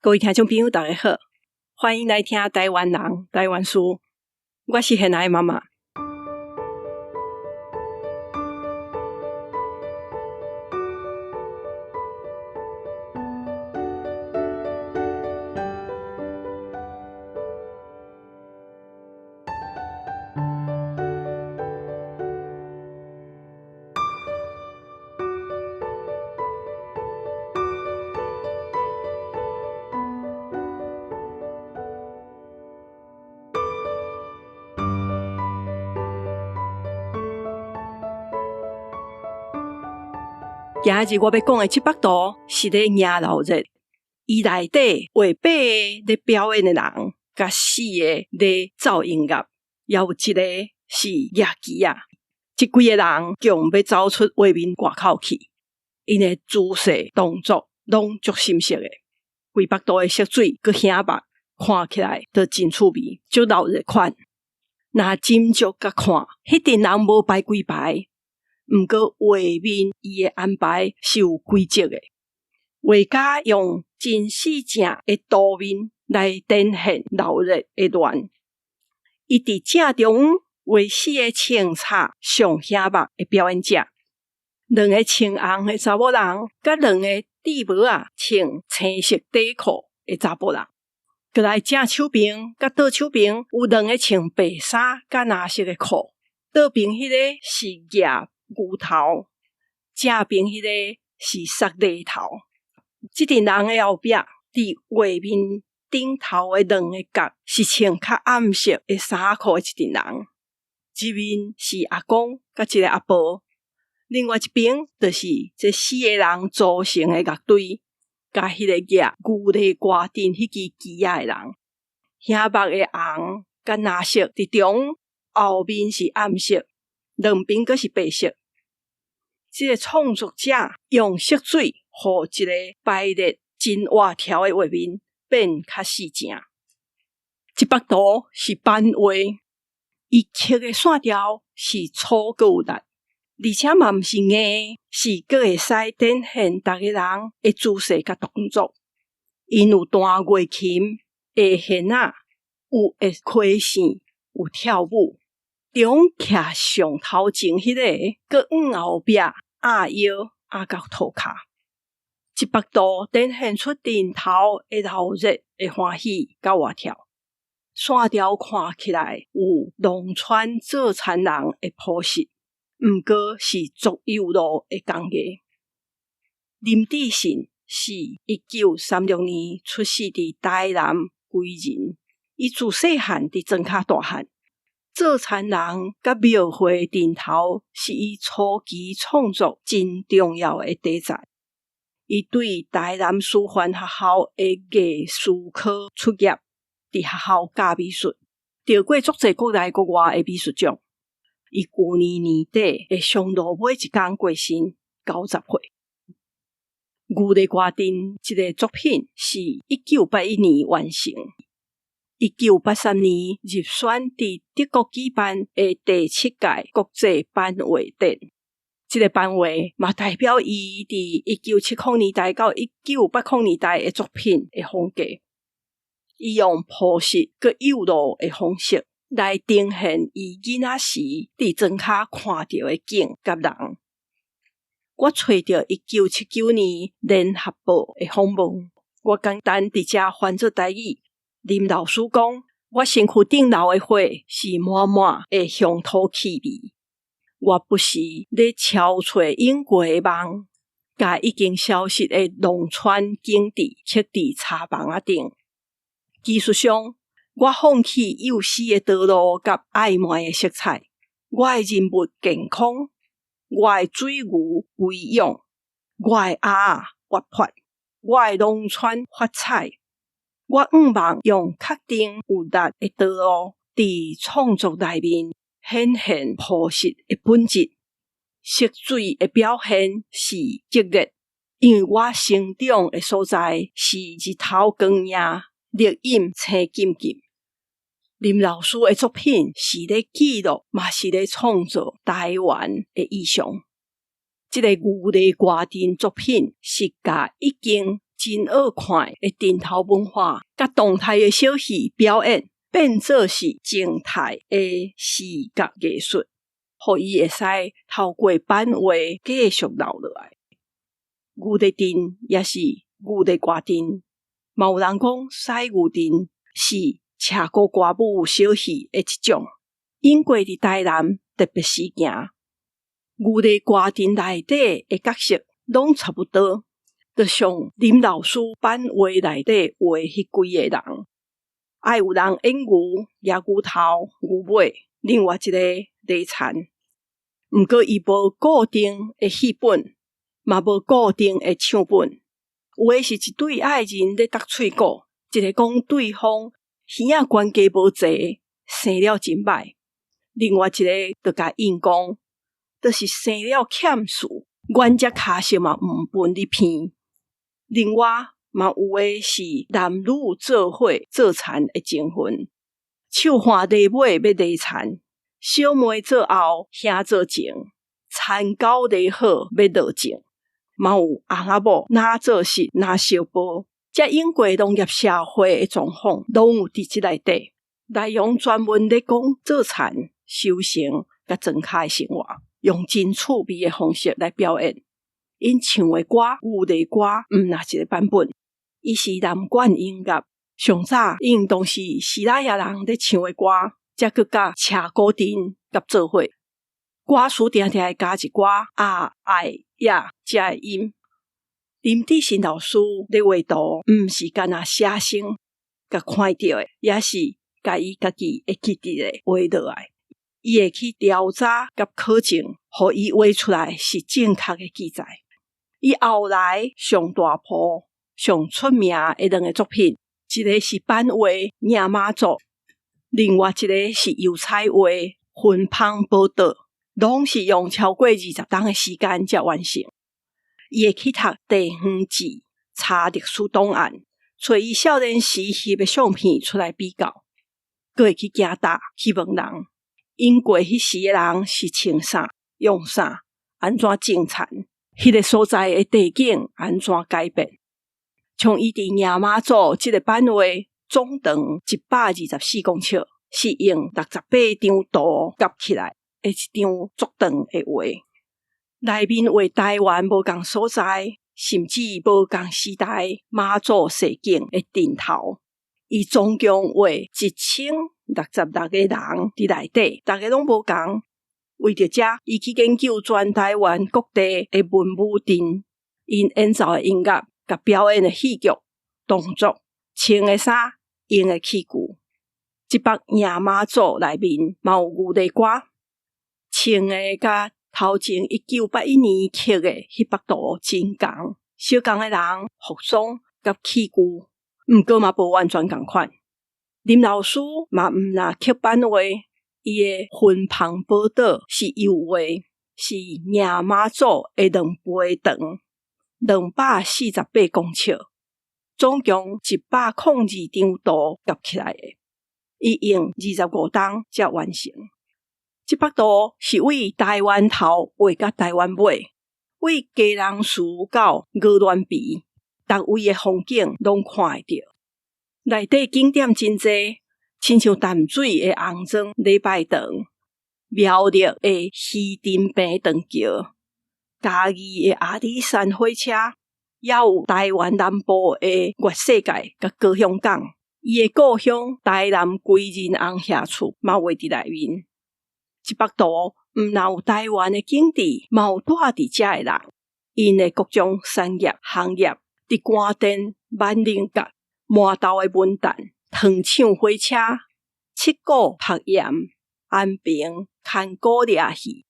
各位聽眾朋友，大家好，歡迎來聽台灣人台灣事，我是現愛媽媽。今日我欲講的這幅圖是咧迎老熱，伊內底畫八个咧表演的人，佮四个咧奏音樂，猶有一個是舉旗仔。這幾个人強欲走出畫面外口去，𪜶的姿勢動作攏足深色的。規幅圖的色水閣顯目，看起來都真趣味，足鬧熱款。若斟酌佮看，彼陣人無排幾排。毋過畫面伊的安排是有規則的，畫家用真四正的圖面來展現鬧熱的亂。伊佇正中央畫四个穿插上顯目的表演者，兩个穿紅的查某人，佮兩个戴帽仔穿青色底褲的查埔人。過來正手爿佮倒手爿有兩个穿白衫佮藍色的褲，倒爿彼个是舉牛頭，正爿彼个是捒犁頭。這陣人的後壁，佇畫面頂頭的兩个角是穿較暗色的衫褲的一陣人，一面是阿公佮一个阿婆，另外一邊就是這四个人組成的樂隊，佮彼个舉牛犁歌陣彼支旗仔的人。顯目的紅佮藍色佇中，後面是暗色。兩邊閣是白色。這個創作者用色水，予一个排列真活條的畫面變較四正。這幅圖是版畫，伊刻的線條是粗閣有力，而且嘛毋是硬的，是閣會使展現逐個人的姿勢佮動作。𪜶有彈月琴、下弦仔，有會開線，有跳舞。中徛上頭前彼个，閣往後壁壓腰壓到塗跤。這幅圖展現出陣頭的鬧熱的歡喜佮活跳，線條看起來有農村做田人的樸實，毋過是足幼路的工藝。林志信是1936年出世佇台南歸仁，伊自細漢佇莊跤大漢。做田人佮廟會陣頭是伊初期創作真重要的題材。伊對台南師範學校的藝術科畢業，佇學校教美術，得過足濟國內國外的美術獎。伊舊年年底的上落尾一工過身，90歲。牛犁歌陣這个作品是1981年完成。1983年入選佇德國舉辦的第七屆國際版畫展。這个版畫嘛代表伊佇1970年代到1980年代的作品的風格。伊用樸實閣幼路的方式來呈現伊囡仔時佇莊跤看著的景佮人。我揣著1979年聯合報的訪問，我簡單佇遮翻做台語。林老師講，我身軀頂流的血是滿滿的鄉土氣味。我不時咧敲揣湧過的夢，共已經消失的農村景致刻佇柴房仔頂。技術上，我放棄幼細的道路佮曖昧的色彩。我的人物健康，我的水牛肥勇，我的鴨仔活潑，我的農村發彩。我向望用確定有力的道路，佇創作內面顯現樸實的本質。色水的表現是激烈，因為我成長的所在是日頭光影，綠蔭青金金。林老師的作品是咧記錄，嘛是咧創造台灣的意象。這个牛犁歌陣作品是共已經真好看的陣頭文化，佮動態的小戲表演，變做是靜態的視覺藝術，予伊會使透過版畫繼續留落來。牛犁鎮也是牛犁歌陣，嘛有人講屎牛陣是車鼓歌舞小戲的一種。英國佇台南特別時行，牛犁歌陣內底的角色攏差不多，就像林老師版畫內底畫彼幾個人，愛有人演牛、舉牛頭、牛尾，另外一個犁田。毋過伊無固定的戲本，嘛無固定的唱本。有的是一對愛人咧搭喙鼓，一个講對方耳仔懸低無齊，生了真歹；另外一个就共應講，就是生了欠事，阮這跤色嘛毋分你鼻。另外嘛有的是男女做伙做田的情分，手挽犁尾欲犁田，小妹做後，兄做前，田溝犁好欲落種。嘛有翁仔某若做實若相報，這英國農業社會的狀況攏有佇這內底。內容專門咧講做田、收成佮莊跤的生活，用真趣味的方式來表演。𪜶唱的歌《牛犁歌》毋若一个版本，伊是南管音樂。上早應當是西拉雅人咧唱的歌，才閣佮車鼓陣佮做伙。歌詞定定會加一寡啊、愛、呀這个音。林志新老師咧畫圖，毋是干焦寫生，共看著的，也是共伊家己會記得的畫落來。伊會去調查佮考證，予伊畫出來是正確的記載。伊後來上大部、上出名的兩个作品，一个是版畫《迎媽祖》，另外一个是油彩畫《芬芳寶島》，攏是用超過20冬的時間才完成。伊會去讀地方志、查歷史檔案，揣伊少年時翕的相片出來比較，閣會去行搭去問人，英國彼時的人是穿啥、用啥、按怎種田，彼个所在的地景按怎改變。像伊佇迎媽祖這个版畫，總長124公尺，是用68張圖夾起來的一張足長的畫。內面畫台灣無仝所在，甚至無仝時代媽祖世景的陣頭。伊總共畫1066個人佇內底，逐个攏無仝。為著這，伊去研究全台灣各地的文武陣，𪜶演奏的音樂、佮表演的戲劇、動作、穿的衫、用的器具。這幅迎媽祖內面嘛有牛犁歌，穿的佮頭前1981年刻的彼幅圖真仝，相仝的人、服裝佮器具，毋過嘛無完全仝款。林老師嘛毋若刻版畫，伊的芬芳寶島是油畫，是迎媽祖的兩倍長，248公尺，總共102張圖夾起來的。伊用25冬才完成。這幅圖是對台灣頭畫到台灣尾，對基隆嶼到鵝鑾鼻，逐位的風景攏看會著。內底景點真濟，親像淡水的紅磚禮拜堂、苗栗的魚陣坪長橋、嘉義的阿里山火車，猶有台灣南部的月世界佮高雄港。伊的故鄉台南歸仁翁協厝嘛畫佇內面。這幅圖毋若有台灣的景致，嘛有住佇遮的人，𪜶的各種產業、行業，佇關電、萬靈閣、麻豆的文旦、糖廠火車、七股曝鹽、安平牽鼓掠戲，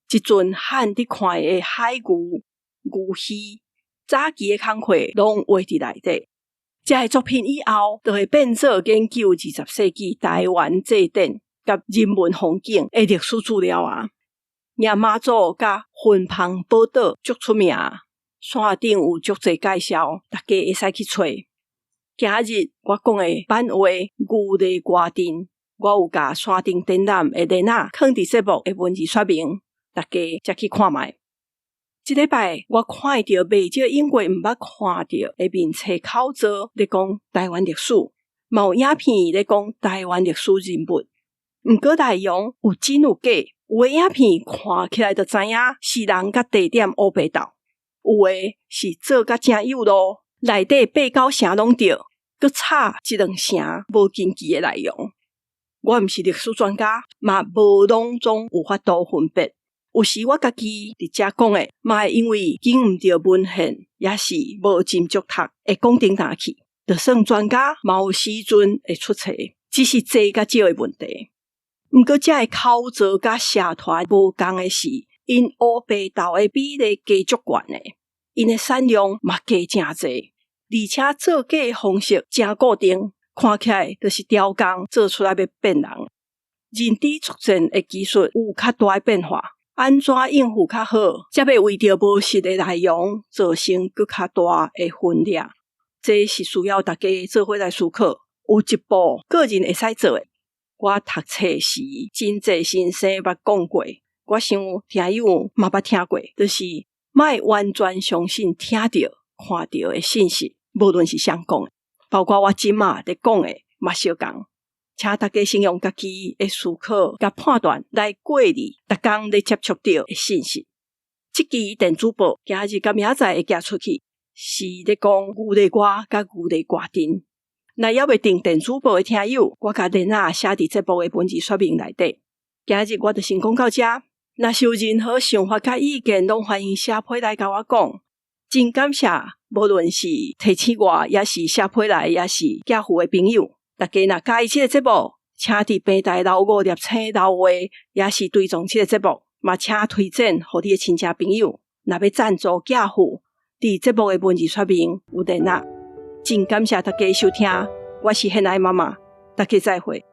這陣漢佇看的海牛、牛戲，早期的工課攏畫佇內底。這个作品以後，就會變做研究20世紀台灣祭典佮人文風景的歷史資料啊。迎媽祖佮芬芳寶島足出名，線頂有足濟介紹，大家會使去揣。今日我講的版畫《牛犁歌陣》，我有共線頂展覽的鏈仔囥佇節目的文字說明，大家才去看覓。這禮拜我看著袂少用過毋捌看著的面冊口座咧講台灣歷史，嘛有影片咧講台灣歷史人物。毋過內容有真有假，有的影片看起來就知影是人佮地點烏白鬥，有的是做甲誠有路，內底八九成攏對，閣插一兩成無根據的內容。我毋是歷史專家，嘛無攏總有法度分別。有時我家己佇遮講的，嘛會因為緊毋著文獻，抑是無斟酌讀，會講頂當去。就算專家，嘛有時陣會出錯，只是濟佮少的問題。毋過，遮的口座佮社團無仝的是，𪜶烏白鬥的比例加足懸的，𪜶的產量嘛加誠濟，而且做假的方式誠固定，看起來就是刁工做出來欲騙人。認知作戰的技術有較大的變化，按怎應付較好，才袂為著無實的內容造成閣較大的分裂。這是需要大家做伙來思考。有一步個人會使做的，我讀冊時真濟先生捌講過，我想聽友嘛捌聽過，就是莫完全相信聽著、看著的信息，無論是誰講的，包括我這馬佇講的嘛相仝。請大家先用家己的思考佮判斷來過濾逐工咧接觸著的信息。這期電子報今日佮明仔載會寄出去，是咧講牛犁瓜佮牛犁瓜鎮。若猶未訂電子報的聽友，我共連仔寫佇節目的文字說明內底。今日我就先講到遮，若是有任何想法佮意見，攏歡迎寫批來共我講。真感謝，無論是提醒我，抑是寫批來，抑是寄付的朋友。大家若佮意這个節目，請佇平台留五粒星留話，抑是追蹤這个節目，嘛請推薦予你的親戚朋友。若欲贊助寄付，佇節目的文字說明有連仔。真感謝大家收聽，我是現愛媽媽，大家再會。